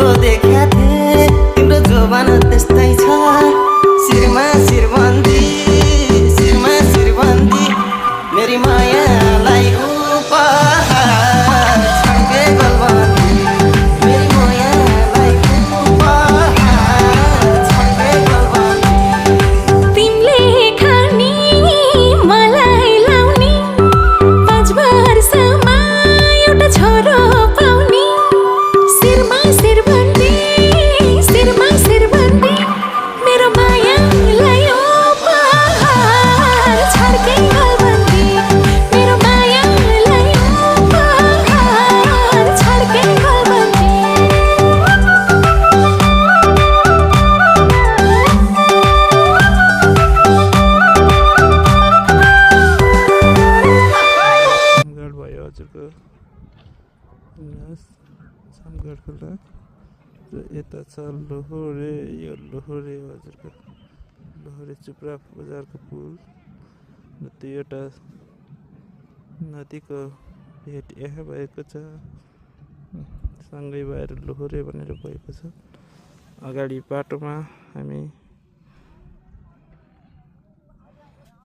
जस्तो देखा थिए तिम्रो जोबान त्यस्तै छ शिरमा शिरबन्दी शिरमा शिरबन्दी मेरी मायालाई उपहार छड्के गलबन्दी मेरी मायालाई उपहार छड्के गलबन्दी तिमीले खानी मलाई लाउने 5 वर्षमा एउटा छोरो पाउने शिरमा शिरबन्दी शिरमा शिरबन्दी मेरो मायालाई उपहार छड्के गलबन्दी मेरो मायालाई उपहार छड्के गलबन्दी घाट भयो हजुरको समघाट खोला र यता छ लोहोरे यो लोहोरे हो हजुरको लोहोरे चुप्रा बजारको पुल र त्यो एउटा नदीको भेट यहाँ भएको छ सँगै भएर लोहोरे भनेर भएको छ अगाडि बाटोमा हामी